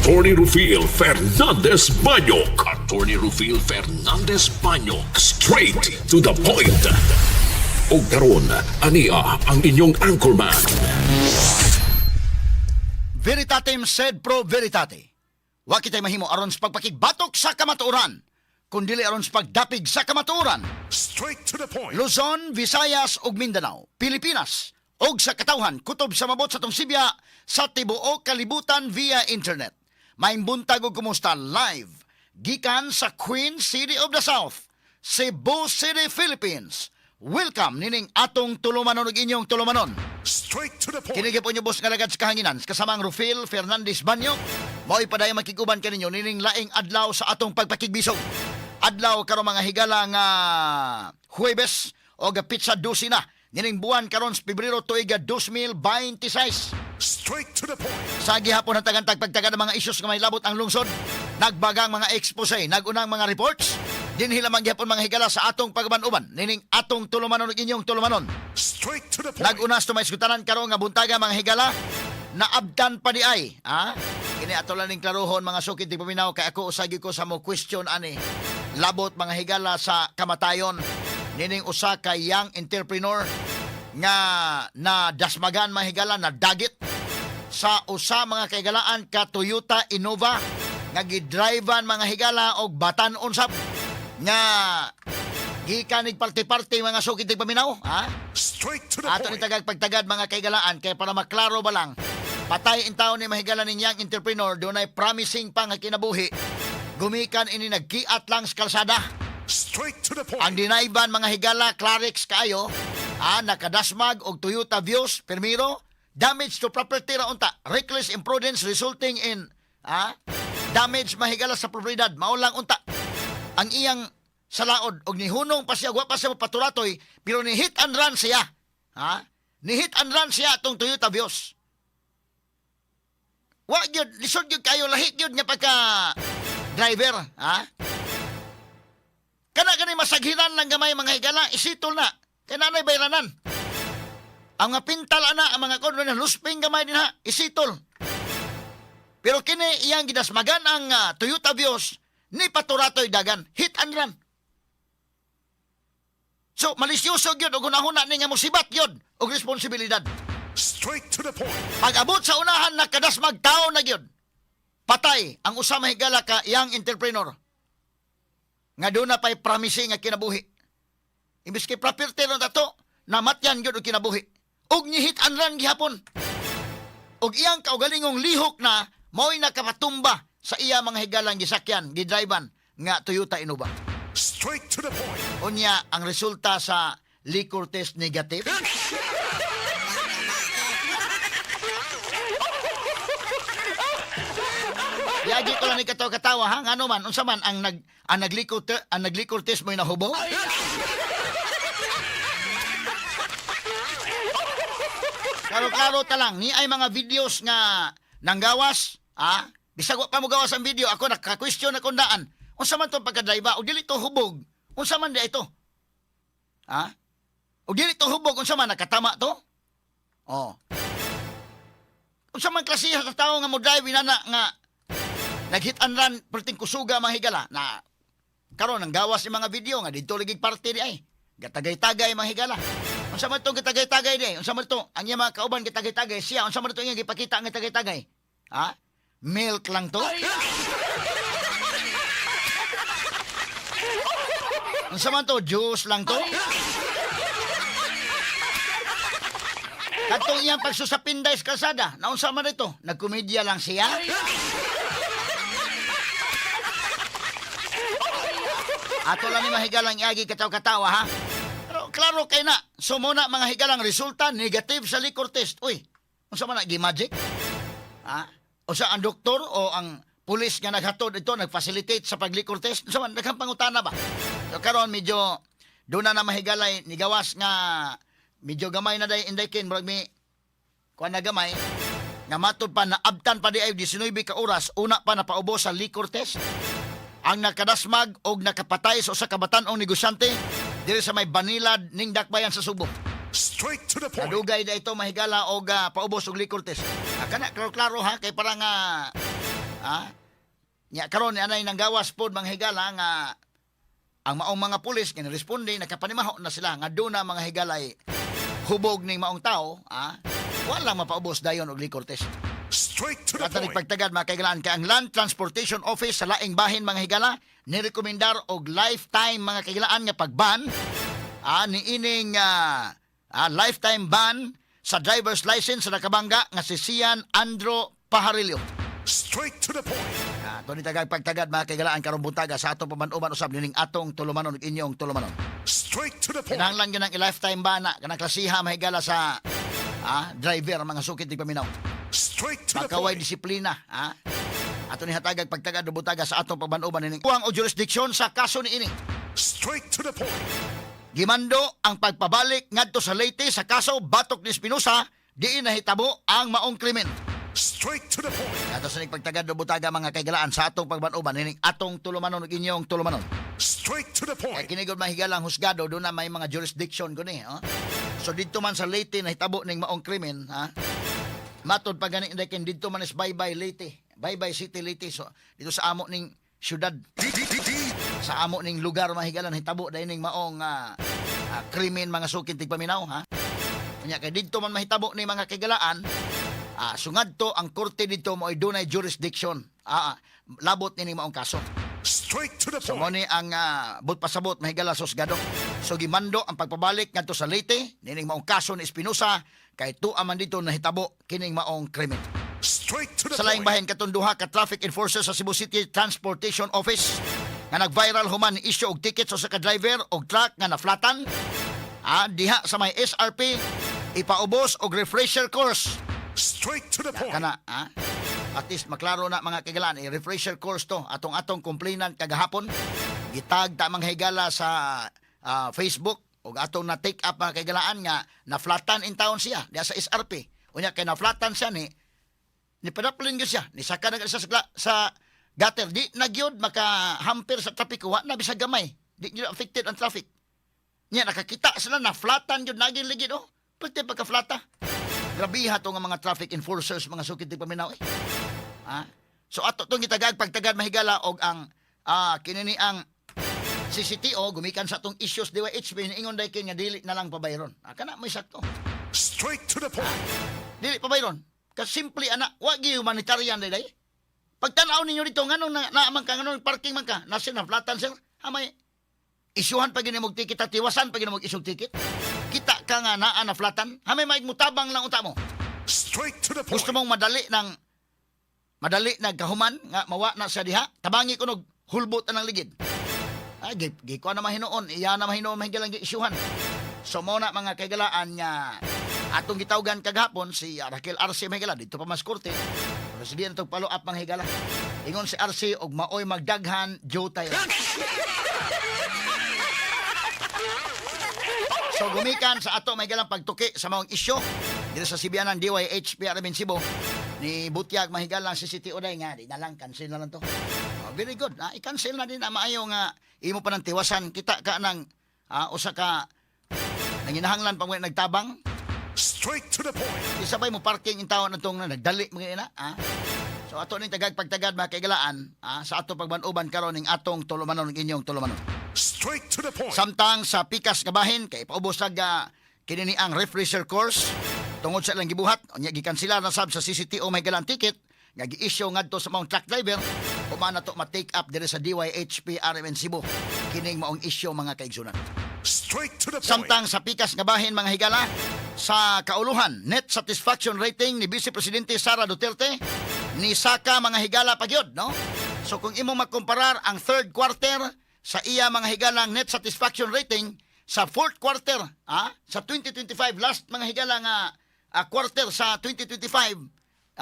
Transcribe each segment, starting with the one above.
Attorney Rufil Fernandez Banyok. Attorney Rufil Fernandez Banyok. Straight to the point. Og karon, ania ang inyong anchorman. Veritatem sed pro veritate. Wa kitay mahimo aron sa pagpakigbatok sa kamatuoran, kundili aron sa pagdapig sa kamatuoran. Straight to the point. Luzon, Visayas ug Mindanao, Pilipinas ug sa katawhan kutob sa mabot sa atong sibya sa tibuok kalibutan via internet. Maayong buntag ug kumusta live gikan sa Queen City of the South, Cebu City, Philippines. Welcome nining atong tulumanon ug inyong tulumanon. Straight to the point. Kini gyapon inyong boss nga alagad sa kahanginan kasamang Rufil Fernandez Banyo. Mao'y padayon makiguban kaninyo nining laing adlaw sa atong pagpakigbisog. Adlaw karon, mga higala, nga Huwebes o petsa 12 na nining buwan karon sa Pebrero, tuig 2026. Straight to the point. Sa gihapon ang tagantag pagtaga ng mga isyus nga may labot ang lungsod, nagbagang mga expose, nagunang mga reports, dinhi lamang gihapon, mga higala, sa atong pagban-uban nining atong tulumanon ug inyong tulumanon. Straight to the point. Nag-unas to may iskutanan karon nga buntaga, mga higala, naabtan pa di ay, ha? Kini ato lang ning klaruhon, mga sukid tigpaminaw, kay ako usagi ko sa mo question ani. Labot, mga higala, sa kamatayon nining usa ka young entrepreneur nga na dasmagan, mga higala, na dagit sa usa, mga kaigalaan, ka Toyota Innova nga gidrivean, mga higala, og batan-on sab nga gikan ig parte-parte, mga sukid tigpaminaw, ha? Straight to the Ato ni point. tagag pagtagad, mga kaigalaan, kay para maklaro ba lang. Patay in taon ni mahigala ninyang entrepreneur, dunay promising pa nga kinabuhi. Gumikan ini nagkiat lang sa kalsada. Straight to the point. Ang dinayban, mga higala, Clarix kaayo, ah, nakadasmag og Toyota Vios, pirmiro, damage to property ra unta, reckless imprudence resulting in damage, mahigala, sa propriedad, mao lang unta ang iyang salaod og nihunong pa siya, wa pa siya mapaturatoy, pero ni hit and run siya. Ha? Ni hit and run siya atong Toyota Vios. Wa gyud, lisod gyud kayo, lahi gyud nga pagka driver, ha? Kana gani masaghiran lang gamay, mga higala, isitol na. Kay nanay bayranan. Ang mga pintal ana, ang mga kono na lusping gamay din ha, isitol. Pero kini iyang gidasmagan ang Toyota Vios ni paturatoy dagan, hit and run. So malisyoso gyud og hunahuna ni nga musibat gyud og responsibilidad. Straight to the point. Pag abot sa unahan, nakadasmag tao na gyud. Patay ang usa, mahigala, ka young entrepreneur nga doon na pa'y promising nga kinabuhi. Imbis kay property ron ato, namatyan gyud og kinabuhi. Og ni hit and run gihapon. Og iyang kaugalingong lihok na mao'y nakapatumba sa iya, mga higalang, gisakyan, gidrivean nga Toyota Innova. Straight to the point. Unya, ang resulta sa liquor test, negative. Yagi ko lang ni katawa-katawa ha, ngano man unsa man ang nag-liquor test mo'y nahubo? Klaro-klaro ta lang ni ay mga videos nga nanggawas, ha? Bisag wa pa mo gawas ang video, ako naka-question na kundaan. Unsa man tong pagka-drive o dili to hubog? Unsa man di ito? Ha? O dili to hubog, unsa man, nakatama to? Oh. Unsa man klasiha sa tao nga mo drive inana nga nag-hit and run, perting kusuga, mga higala, na karon ang gawas ni mga video nga didto lagi parte di ay gatagay-tagay, mga higala? Unsa man tong gatagay-tagay di ay? Unsa man to ang iya mga kauban gatagay-tagay siya? Unsa man to iyang gipakita nga tagay-tagay, ha? Milk lang to? Unsa man to, juice lang to? Katong iyang pagsusapinday sa kalsada, naunsa man ito? Nagkomedya lang siya? Ato lang ni mahigalang iagi kataw-katawa ha. Pero klaro kay na. So muna, mga higalang, resulta negative sa liquor test. Uy, unsa man na gi-magic? Ha? O sa ang doktor o ang pulis nga naghatod ito nag-facilitate sa pag-liquor test? Unsa man, daghang pangutana ba? So karon medyo doon na na mahigalay nigawas nga medyo gamay na day inday kin murag mi kuan na gamay nga matud pa naabtan pa di ay 19 ka oras una pa napaubos sa liquor test ang nakadasmag og nakapatay sa usa ka batan-ong negosyante diri sa may Banilad ning Dakbayan sa Subo. Straight to the point. Nadugay na ito, mahigala, og paubos og liquor test. Ah, kana klaro-klaro ha, kay parang Ha? Nya karon ni anay nanggawas pod, mga higala, nga ang maong mga pulis nga niresponde, nakapanimaho na sila nga duna, mga higalay, hubog ning maong tao, ha? Wala mapaubos dayon og liquor test. Straight to the At point. Pagtagad, mga kahigalaan, kay ang Land Transportation Office sa laing bahin, mga higala, nirekomendar og lifetime, mga kahigalaan, nga pagban ni ining lifetime ban sa driver's license sa nakabangga nga si Sian Andro Pajarillo. Straight to the point. Tuni tagag pagtagad, mga kahigalaan, karong buntaga sa atong paman-uban usab nining atong tulumanon ug inyong tulumanon. Straight to the point. Kinahanglan gyud ang lifetime ban na kanang klasiha, mahigala, sa driver, mga sukit di paminaw. Straight to the Pagkaway point. disiplina, ha? Ato ni hatagag pagtagad o butaga sa atong paman-uban nining kuwang o jurisdiction sa kaso ni ini. Straight to the point. Gimando ang pagpabalik ngadto sa Leyte sa kaso batok ni Espinosa diin nahitabo ang maong krimen. Straight to the point. Ato sa pagtagad o butaga, mga kaigalaan, sa atong pagbanuban nining atong tulumanon ug inyong tulumanon. Straight to the Kay point. kini gud, mahigalang husgado doon na may mga jurisdiction kuni, oh. So didto man sa Leyte nahitabo ning maong krimen, ha? Matod pa gani kin didto man is Baybay, Leyte. Baybay City, Leyte. So dito sa amo ning syudad, D D D D. sa amo ning lugar, mahigalan, hitabo dahil ning maong krimen, mga sukin tigpaminaw, ha. Unya kay didto man mahitabo ni mga kigalaan, sungadto ang korte didto mo'y dunay jurisdiction labot nining maong kaso. Straight to the So mo point. ni ang but pasabot, mahigala, sa husgado. So gimando ang pagpabalik ngadto sa Leyte nining maong kaso ni Espinosa kay tua man dito nahitabo kining maong krimen. Straight to the Sa laing point. bahin, katong duha ka traffic enforcer sa Cebu City Transportation Office nga nag-viral human ni issue og ticket sa usa ka driver og truck nga naflatan diha sa may SRP ipaubos og refresher course. Straight to the point. Kana at least maklaro na, mga kagalaan, refresher course to atong atong complainant kagahapon gitag ta, mga higala, sa Facebook ug atong na take up, mga kagalaan, nga naflatan in town siya diha sa SRP. Unya kay naflatan siya ni padaplin gyud siya, ni saka na siya sa gutter, di na gyud makahamper sa trapiko, wa na bisag gamay, di gyud affected ang traffic niya. Nakakita sila na flatan gyud naging ligid, oh, pwede pagka-flata. Grabiha to nga mga traffic enforcers, mga sukit di paminaw eh. Ha? So ato tong gitagag pagtagad, mahigala, og ang kini ni ang CCTO gumikan sa atong issues DYHP ingon day nga dili na lang pabayron. Kana may sakto. Straight to the point. Dili pabayron. Kasi simple ana, wa gi humanitarian day. Pagtan-aw ninyo dito nganong na, na man ka, nganong parking man ka, nasa na flatan sir. Hamay isyuhan pa gini mog ticket at tiwasan pa gini mog isyong ticket. Kita ka nga naa na flatan, hamay maig mutabang lang unta mo. Straight to the point. Gusto mong madali ng madali nagkahuman nga mawa na sa diha, tabangi ko nog hulbot na ng ligid. Ay, gi ko na mahinuon, iya na mahinuon, mahigalang gi isyuhan. So mo na, mga kaigalaan, nga atong gitawgan kagahapon si Raquel Arce, mahigala, dito pa mas korte. Pero sige na itong follow up, mga higala. Ingon si Arce og maoy magdaghan jutay. So gumikan sa ato may galang pagtuki sa maong isyu dito sa Sibianan DYHP Armin Cebu ni butyag, mahigalang, si CCTO day nga di na lang, cancel na lang to. Oh, very good. I-cancel na din na maayo nga imo pa ng tiwasan, kita ka ng usa ka nanginahanglan pa mo nagtabang. Straight to the point. Isabay mo parking in taon na tong nagdali mga ina, ah. So ato ning tagag pagtagad, mga kaigalaan, sa ato pagbanuban karon ning atong tulumanon ug inyong tulumanon. Straight to the point. Samtang sa pikas nga bahin kay paubos nag kini ni ang refresher course tungod sa ilang gibuhat, unya gikansela na sab sa CCTO may galang ticket nga gi-issue ngadto sa maong truck driver human na to ma-take up diri sa DYHP RMN Cebu kining maong issue, mga kaigsunan. Straight to the point. Samtang sa pikas nga bahin, mga higala, sa kauluhan, net satisfaction rating ni Vice Presidente Sara Duterte ni saka, mga higala, pagyod, no? So kung imo magkumparar ang third quarter sa iya, mga higalang, net satisfaction rating sa fourth quarter, sa 2025, last, mga higala, nga quarter sa 2025,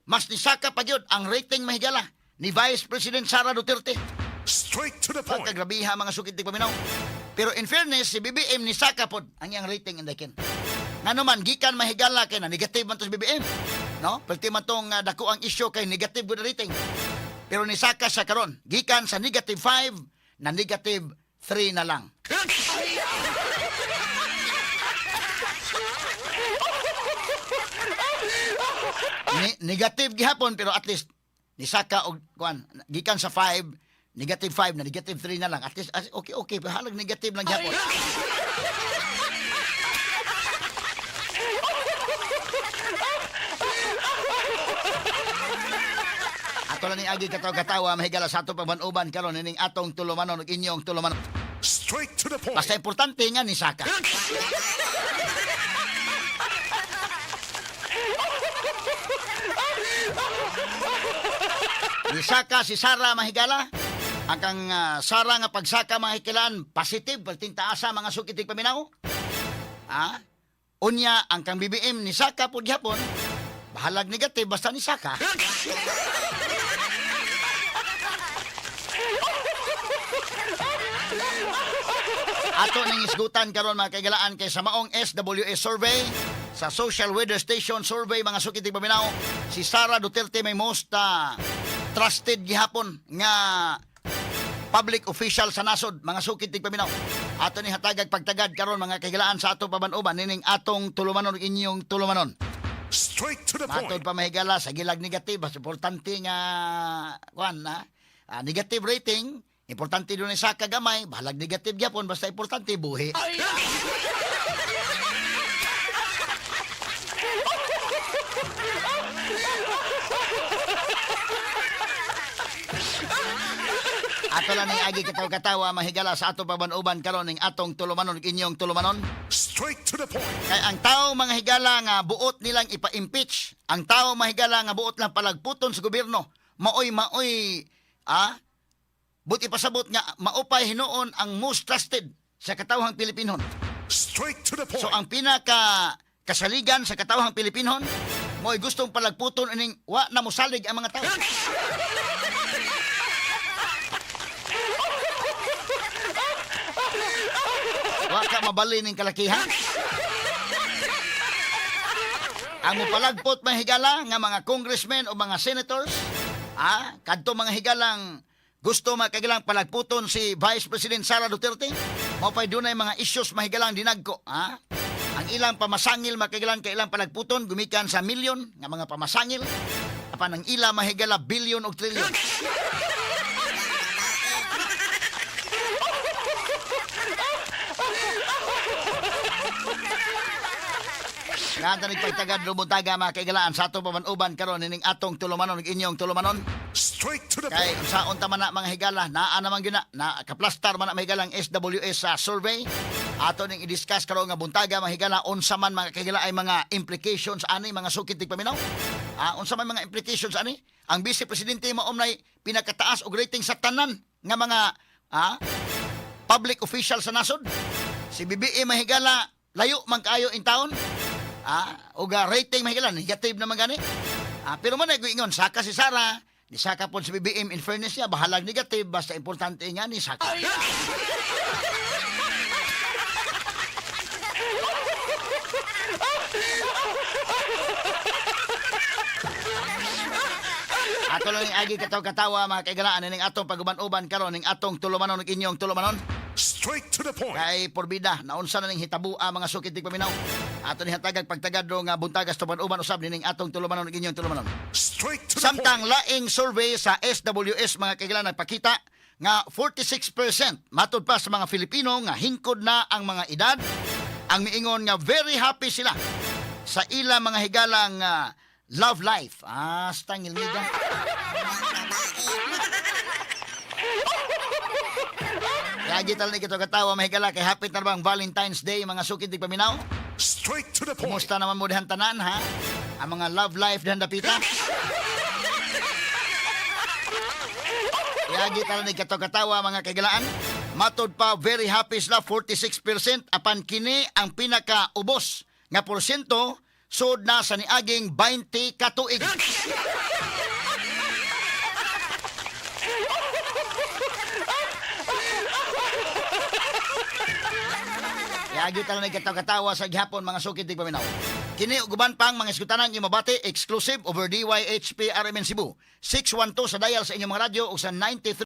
mas nisaka pagyod ang rating, mahigala, ni Vice President Sara Duterte. Straight to the point. Pagkagrabiha, mga sukit di paminaw. Pero in fairness, si BBM ni saka pod ang iyang rating indakin. Ngano man gikan, mahigala, kay na negative man to si BBM. No? Perti man tong dako ang issue kay negative gud ang rating. Pero ni saka siya karon, gikan sa negative 5 na negative 3 na lang. Negative gihapon, pero at least Nisaka og kuan gikan sa 5, negative 5 na negative 3 na lang. At least okay, bahalag negative lang gyapon. Ato lang ning agi katawa-katawa, mahigala, sa ato paban-uban karon ining atong tulumanon ug inyong tulumanon. Straight to the point. Basta importante nga ni saka. Nisaka si Sara, mahigala. Ang kang Sara nga pagsaka, mga hikilan, positive, perting taasa, mga suki tig paminaw. Ha? Unya, ang kang BBM ni saka pud gyapon, bahalag negative, basta ni saka. Ato ning isgutan karon, mga kaigalaan, kay sa maong SWS survey, sa Social Weather Station survey, mga suki tig paminaw, si Sara Duterte may most trusted gihapon nga public official sa nasod, mga suki tig paminaw. Ato ni hatagag pagtagad karon, mga kaigalaan, sa ato paban-uban nining atong tulumanon, inyong tulumanon. Straight to the Matod point. pa, mahigala, sa gilag negative, mas importante nga kuan na negative rating, importante doon sa kagamay, bahalag negative gyapon, basta importante buhi. Ato lang ning agi katawa-katawa, mahigala, sa ato paban-uban karon ning atong tulumanon, inyong tulumanon. Straight to the point. Kay ang tao, mga higala, nga buot nilang ipa-impeach, ang tao, mahigala, nga buot lang palagputon sa gobyerno, maoy but ipasabot nga maupay hinuon ang most trusted sa katawhang Pilipinon. Straight to the point. So ang pinaka kasaligan sa katawhang Pilipinon, mo'y gustong palagputon ining wa na mosalig ang mga tao. Wa ka mabali ning kalakihan. Ang mopalagpot, mahigala, nga mga congressmen o mga senators, kadto, mga higalang, gusto makagilang palagputon si Vice President Sara Duterte, mao pay dunay mga issues, mahigalang, dinagko, ah. Ang ilang pamasangil, makagilang, kay ilang palagputon gumikan sa milyon nga mga pamasangil, apan ang ila, mahigala, billion og trillion. Nga nagpagtagad lubuntaga, mga kaigalaan, sa atong paman-uban karon ining atong tulumanon ug inyong tulumanon. Straight to the Kay point. unsaon ta man na, mga higala, naa naman gyud na, na kaplastar man na, mga ang SWS sa survey. Ato ning i-discuss karon nga buntaga, mga higala, unsa man, mga kahigala, ay mga implications ani, mga suki tig paminaw. Unsa man mga implications ani? Ang vice presidente mao nay pinakataas og rating sa tanan nga mga public official sa nasod. Si BBM, mahigala, layo man kaayo in town. Og rating, mahigala, negative naman gani. Pero man ay ingon, saka si Sara, ni saka po si BBM, in fairness niya, bahalag negative, basta importante nga ni saka. Ato lang yung agi kataw-katawa, mga kaigalaan, ning atong paguban-uban karon ning atong tulumanon ug inyong tulumanon. Straight to the point. Kay porbida, naunsa na ning hitabua, mga suki tig paminaw. Ato ni hatagag pagtagad nga buntagas tuban-uban usab nining atong tulumanon ug inyong tulumanon. Straight to the Samtang point. laing survey sa SWS, mga kaigalaan, nagpakita nga 46% matud pa sa mga Filipino nga hingkod na ang mga edad ang miingon nga very happy sila sa ila, mga higalang, love life. Stangil niga. Kaya tal ni kito katawa, mahigala, kay happy na bang Valentine's Day, mga suki tig paminaw. Straight to the point. Kumusta naman mo dihan tanan, ha? Ang mga love life dihan dapita? Yagi talan ni katawa, mga kaigalaan. Matod pa, very happy sila, 46%, apan kini ang pinakaubos nga porsyento sud na sa niaging 20 katuig. Yagi talan ni katawa sa gihapon, mga suki tig paminaw. Kini ug uban pang mga iskutanan inyong mabati exclusive over DYHP RMN Cebu. 612 sa dial sa inyong mga radyo o sa 93